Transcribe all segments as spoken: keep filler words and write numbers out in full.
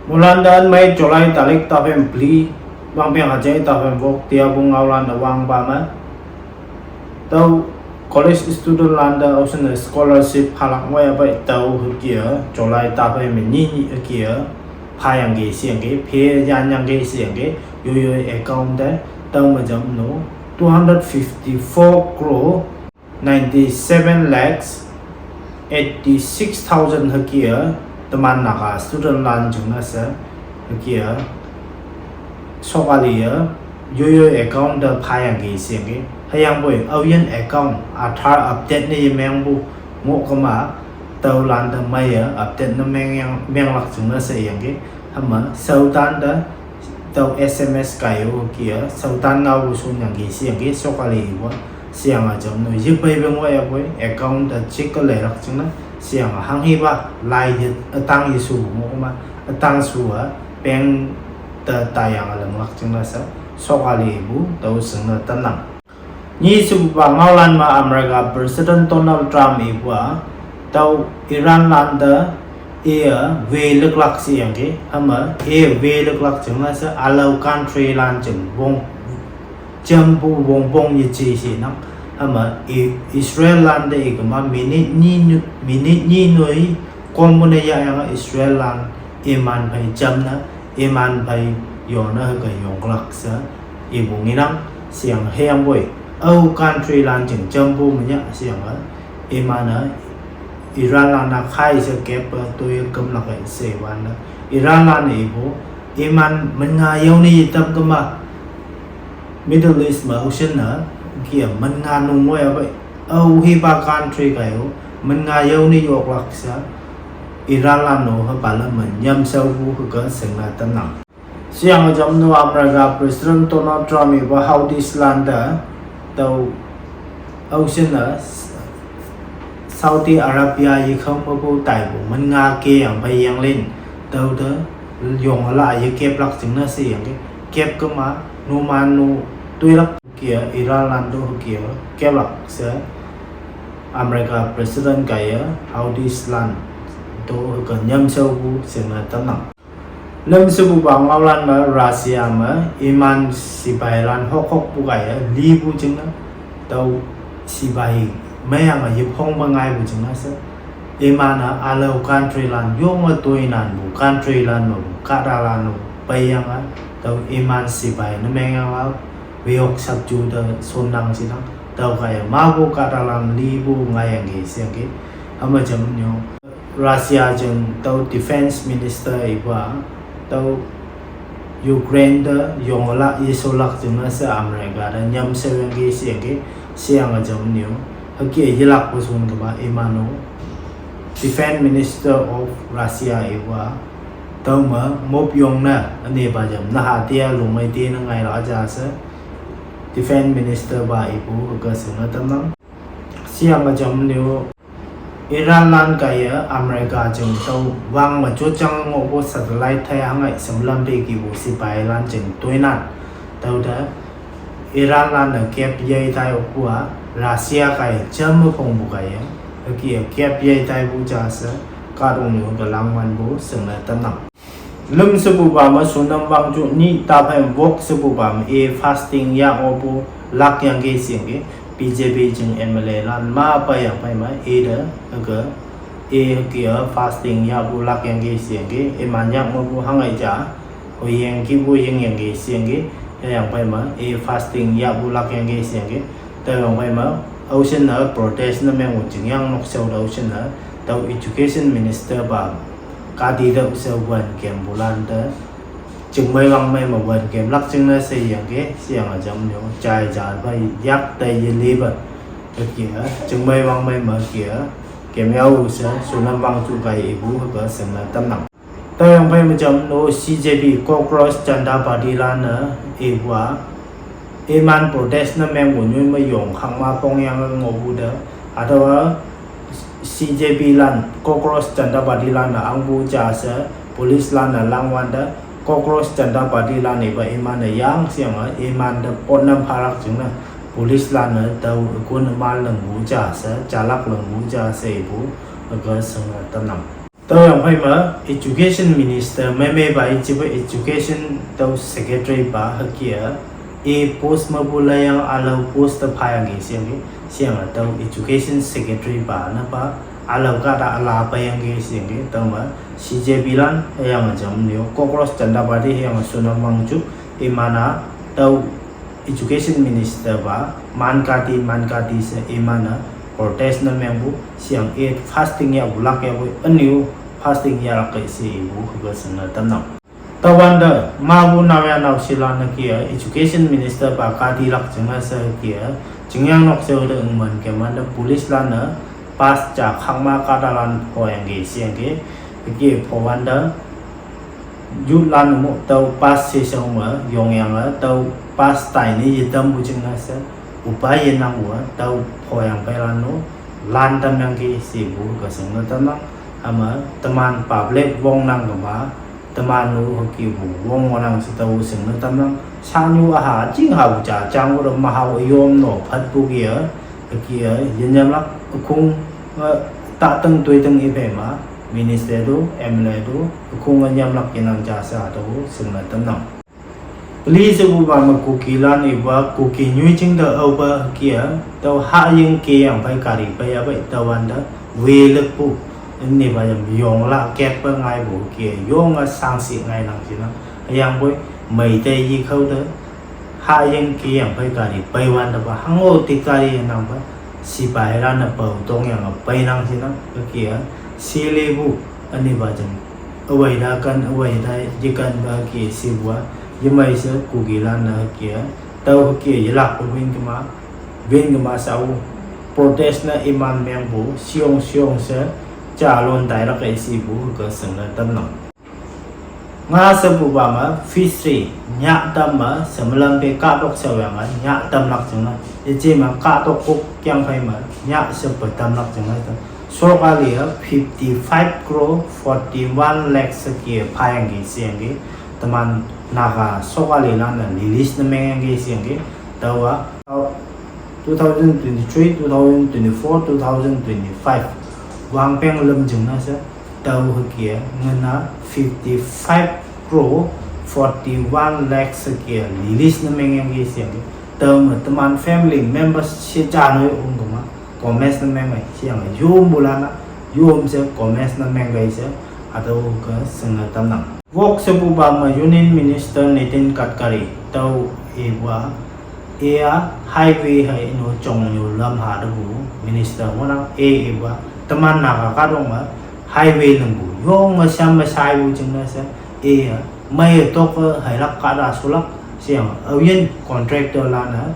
Mulan dan mai July tarik taphim pli, wang piang ajai taphim wok tia bu ngaolan da wang ba ma. Tau college student lan da ausen scholarship halak wai abai tau hukia, July taphim ni hukia, payang ke siang ke, payang yang ke siang ke, yo yo account da, tau majam no, two hundred fifty-four crore, ninety-seven lakhs eighty-six thousand hukia, teman naka student lan jung na sa hukia, sokali ya, yo yo account da payang ke siang ke, hayang boy, auyen account, Aadhaar update ne yemeng bu, ngo kama, tau lan da maya, update na meng yang, meng lak jung na sa yang ke, hama, sautan da, tau S M S kayo kia, sautan ngau bu sun yang ke siang ke, sokali iwa, siang a jam no, yip bai beng wa ya boy, account da check ka lai lak jung na, siang a hang hi ba, lai yit, atang yisu mo ma, atang su a, peng ta ta yang a lam lak jung na sa, sokali bu, tau sung na tanang. Ni su ba ngaolan ma America President Donald Trump iwa, tau Iran lan da, ia, we lek lak siang ke, hama, ia, we lek lak jung na sa, alau country lan jung, wong, jambu wong bong ye chi si nang. Hama, I-, Israel lan da ikama, minute ni nu-, minute ni nui, kombuna ya yang Israel lan, iman bai jam na, iman bai yona ka yong lak sa, ibu nginang, siang hayang boy. Au country lan jung jambu menya siang a, iman a, Iran lan na khai sa kep a, tu ya kem lak se wan na. Iran lan ibu, iman menga yau ni itam kema. Middle East ma ocean na, kia menga nung mo ya bai. Au hi ba country kayo, menga yau ni yok lak sa, Iran lan no ha parliament, nyam sau bu ka seng na tanang. Siang a jam no America President Donald Trump iwa Houthis lan da, tau, ocean na, Saudi Arabia yi kham ma bu tai bu, menga ke yang bai yang lin, tau da, yong la yi kep lak jung na si yang ke, kep kama, no man no, tui lak kia, Iran lan do kia, kep lak sa, America President kaya, Houthis lan, do ka nyam sau bu, seng na tanang. Lam su bu ba ngaolan ma, Russia ma, iman sipai lan hok hok bu kaya, li bu jung na, tau sipai, mayang a yip hong ba ngai bu jung na sa, iman a alau country lan, yong a tui nan bu, country lan bu, kada lan bu, bai yang a, tau iman sipai, na meng yang a, weyok sap ju da, sun nang si nang, tau kaya, ma bu kada lan, li bu ngai yang ke, siang ke, ama jam nyo. Russia jung tau defense minister iwa, tau Ukraine da yong la yi so lak jung na sa America da nyam se yang ke siang ke, siang a jam nyo. Haki yi lak bu sun kama imano. Defense minister of Russia iwa, tau ma, mop yong na, ane ba jam, na ha tia, lung mai tia na ngai la ja sa. Defense minister ba ibu, ka sung na tanang. Siang a jam nyo. Iran lan kaya America jung tau wang ma chut chang ngo bo satellite thai hangai sem lam pe ki bo sipai lan jung tui nan. Tau da Iran lan na kep yai tai o kua Russia kaya jam ma phong bu kaya. Aki a kep yai tai bu ja sa ka dong ni ka lang man bu seng na tanang. Lum sebu ba ma sunam wang ju ni ta phai wok sebu ba ma e fasting ya ngo bu lak yang ke siang ke B J P jung M L A lan ma pa yang phai ma e da ke e ke a fasting ya bu lak yang ke siang ke e man yang ngo bu hangai ja ho yang ki bu yang yang ke siang ke yang phai ma e fasting ya bu lak yang ke siang ke ta yang phai ma ocean na protest na meng wo jing yang nok sau da ocean na tau education minister ba Ka ti deuh se wan kem bulan te. Chingmei wangmei me wan kem lak ching ne se yang ke, siang a jam nyo, chai jar bai yak te ye li ba. Ke kia, chingmei wangmei me kia, kem yau se, sunam wang chu kai ibu ke seng na tam nang. Te yang bai me jam no C J P, Cockroach Janta Party la ne, ibu a. Iman protest na meng bu nyoi me yong khang ma pong yang ngo bu de. Atawa C J P lan, Cockroach Janta Party lan na ang bu ja se, police lan na lang wan de, Cockroach Janta Party lan iba iman na yang siang a, iman de pot nam parak jing na, police lan na dau kun mal leng bu ja se, jalak leng bu ja se bu, aga seng a tanam. Tüoyang phei me Education Minister mei mei pa i jipe Education tüo Secretary pa hüke a, i post mepu leyang ülao post te phayangki sheyangki, sheyange tüo Education Secretary pa nepa ülao kahta üla peiyangki sheyangki, tüome C J P lan hüyange jamnyu Cockroach Janta Party hüyange Sonam Wangchuk iman-a tüo Education Minister pa man kati man kati she iman-e protest ne mengpu sheyang i fasting yahpu lak yahpu ünyu fasting yahlak kei she ipu hüke shingne tamnang. Tüowante mapu naoyha naoshilan-e hüke a Education Minister pa katilak jingne she hüke a, chingyang nok she te üngman kemante police lan-e pass ja khakma kahtalan phoyangki sheyangki, hüke phowante youth lan-e mo tüo pass sheshao me yongyange tüo pass taine yetampu jingne she, üpa yenangpu a tüo phoyang peilan-o lan tamyangki shepu hüke shingne tamnang. Hüme teman public wongnang kema, teman-o hükepu wong ngohnang she tao shingne tamnang. Shanyu üha jing hapu ja jangpu te mahao yom no phatpu ki a, hüke a yenyamlak ükhong, eh, tahtang toitang iphei ma, minister to, M L A to, ükhong-e nyamlak yenang ja she hatüo shingne tamnang. Peli shepupa me Kukilan ipa Kuki nyoijing te aope hüke a, tüo hahying keyang phei kari peiya pei tüowante, welekpu, ünipa yam yongla kekpe ngaipu hüke a, yonge shangshi ngainang shinang, hüyangpoi, Meitei yikhao te, hahying keyang phei kari peiwantepa, hango te kari yenangpa, sipailan-e pao tongyange peinang shinang, hüke a, silipu, ünipa jam, üwei ta ken, üwei ta yekenpa hüke shipu a, yemei she Kukilan-e hüke a, tüo hüke yelakpe win kema, win kema shao, protest ne iman mengpu, sheyong sheyong she, jalon tailak kei shepu hüke shingne tamnang. Nga shepupa me fishery, nyah tam me, shemelam pe kahtok shaoyange, nyah tamlak jingne, yeje me kahtok kok keyang phei me, nyah shepe tamlak jingne, sokali a fifty-five crore forty-one lakh she ke phayangki sheyangki, teman Naga sokalilan-e release ne mengyangki sheyangki, tüowa, two thousand twenty-three, two thousand twenty-four, two thousand twenty-five, wangpeng lüm jingne she, tüo hüke a, ngena fifty-five crore forty-one lakh she ke release ne mengyangki sheyangki, tüome teman family members she ja noi ong kema, comments ne mengkei sheyange, yompulan-a, yom she comments ne mengkei she, hatüo ke shingne tamnang. Wok shepupa me Union Minister Nitin Gadkari, tüo ipa, iya highway hei ino chongnyu lam ha tepu minister ngohnang, i ipa, teman Naga kahtok me, highway lingpu, yonge sham me shaipu jingne she, iya, mei tok-e heilak kahta shulak, sheyange, aoyin contractor lan-e,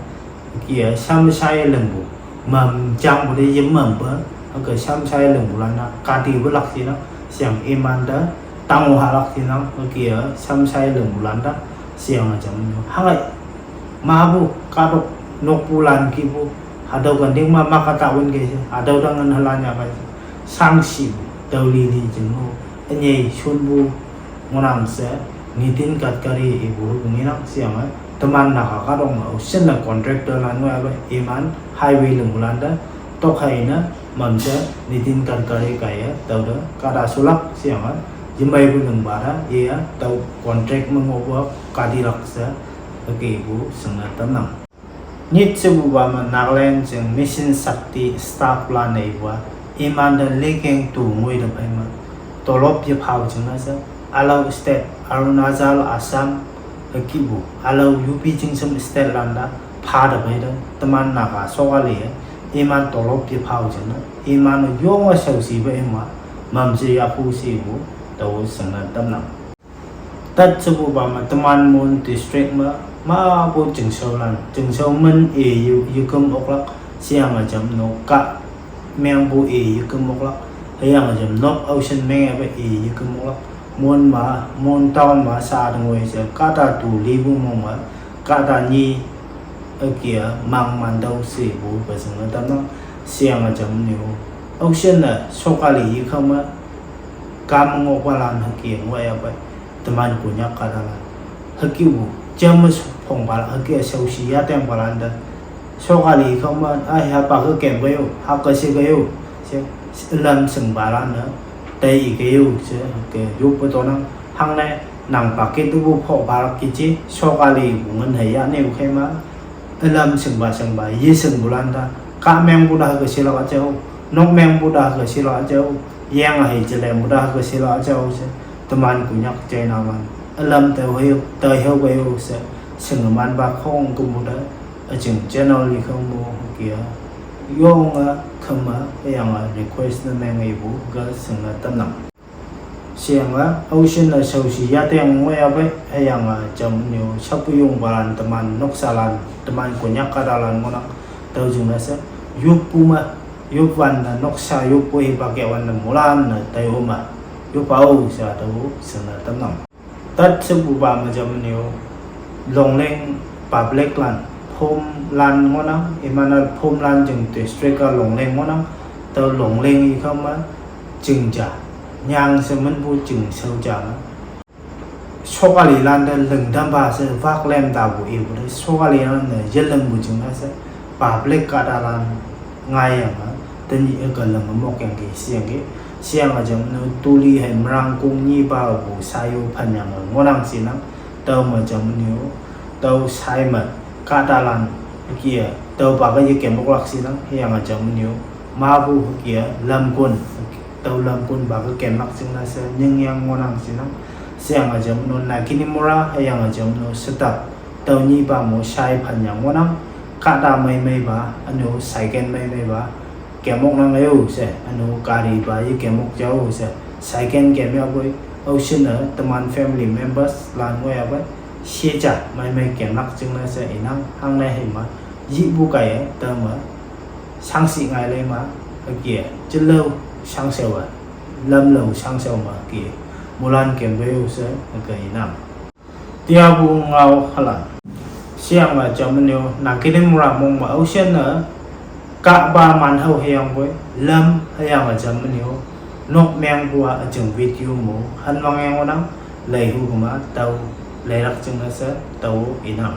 hüke a, sham shaiye lingpu, mam jangpu te yemampe, hüke sham shaiye lingpulan-a, kati pelak shinang, sheyang imante, tango hahlak shinang, hüke a, sham shaiye lingpulan te, sheyange jamnyu. Hangai, mapu, kahtok, nokpulan kihpu, hatüo kanting ma, ma kahta win kei she, hatüo tang ngan halan ya kai she, shangshipu, tüo lili jing-o, ünyei shonpu, ngohnang she, Nitin Gadkari ipu hüke ngenang sheyange, teman Naga kahtok me, aoshinne contractor lan ngoiyape, iman, highway lingpulan te, tok hei ne, mamshe, Nitin Gadkari kaiye, tüote, kahta shulak sheyange, yemeipu lingpa te, iya, tüo contract me ngohpu a, katilak she, hükepu shingne tamnang. Nyit shepupa me Nagaland jing Mission Shakti staff lan-e ipu a, imante lekeng tu ngoi te phei me, tolop yephao jingne she, ülao state, Arunachal, Assam, hükihpu, ülao U P jingshem state lan te, pha te phei te, teman Naga sokali e, iman tolop yephao jingne, iman yonge shaoshipe ima, mamshe yahpu shepu, tao shingne tamnang. Tat shepupa me teman Mon district me, mapu chingshaolan, chingshao min i ye, yeküm oklak, sheyange jam nok kah, mengpu i yeküm oklak, hüyange jam nok aoshin mengyape i yeküm oklak, Mon ma, Mon town ma sha te ngoi she, kahta tu lipu mong me, kahta nyi, hüke a, mang mantüoh shepu pe shingne tamnang, sheyange jamnyu. Aoshinne, sokali yekhao me, kam ngohpalan hüke ngohyapei, teman Konyak kahtalan. Hükepu, jam me phongpa, hüke shaoshi yatengpalan te. Sokali khao me, a, hapa ke kem kei-o, hake she kei-o, she, lam shingpalan-e, tei ike yo se ke yop pe tonang. Hangne nang paket tu bu pho barak kichi sokali bu ngan hei ya ne u khe ma. Alam singba singba ye sing bulan ta. Ka meng bu da ke sila aja u. Nok meng bu da ke sila aja u. Yang hei jele bu da ke sila aja u se. Teman kunyak jai naman. Alam teu heu teu heu ke yo se. Sing man ba khong ke bu da. Ajing channel li khong bu kia. Yong a kama yang a request na meng ibu ga sing na tamnang. Siang a ocean na sau si ya teng ngoi a bai hayang a jam nyo sapu yung balan teman noksalan teman kunyak kadalan ngonang tau jing na se yup puma yup wan na noksa yup pui pakai wan na mulan na tayo ma yup au sa tau sing na tamnang. Tat sepu ba ma jam nyo Longleng public lan phom lan ngonang imanal phom lan jing district a Longleng ngonang tau Longleng i khama jing ja nyang se men bu jing sau ja ma. Sokali lan da leng dam ba se vak lem da bu i bu de sokali lan da ye leng bu jing na se public kadalan ngai yang a teni e ka leng mok yang ke siang ke siang a jam no tuli hai merang kung ni ba bu sayo phan yang a ngonang sinang tau ma jam nyo tau sai ma kadalan kia tau ba ka ye kemok lak sinang yang a jam nyo ma bu kia lam kun tau lam kun ba ka kem lak sing na se nying yang ngonang sinang siang a jam no Naginimora hayang a jam no setap tau ni ba mo sai phan yang ngonang kada mai mai ba anu saiken mai mai ba kemok nang ayo se anu kari ba ye kemok jau se saiken kem ya boy au sin na teman family members lan ngoi a bai sie ja mai mai kem lak sing na se inang hang na hei ma yi bu kai tau ma sang si ngai lei ma akia jelo sang se wa lam lo sang se ma kia mulan kem bai u se akia inang. Tia bu ngau halan. Siang a jam nyo Naginimora mong ma ocean na ka ba man hau hayang boy lam hayang a jam nyo nok meng bu a jing video mo han wang yang ngonang lei hu ma tau lei rak jing na se tau inang.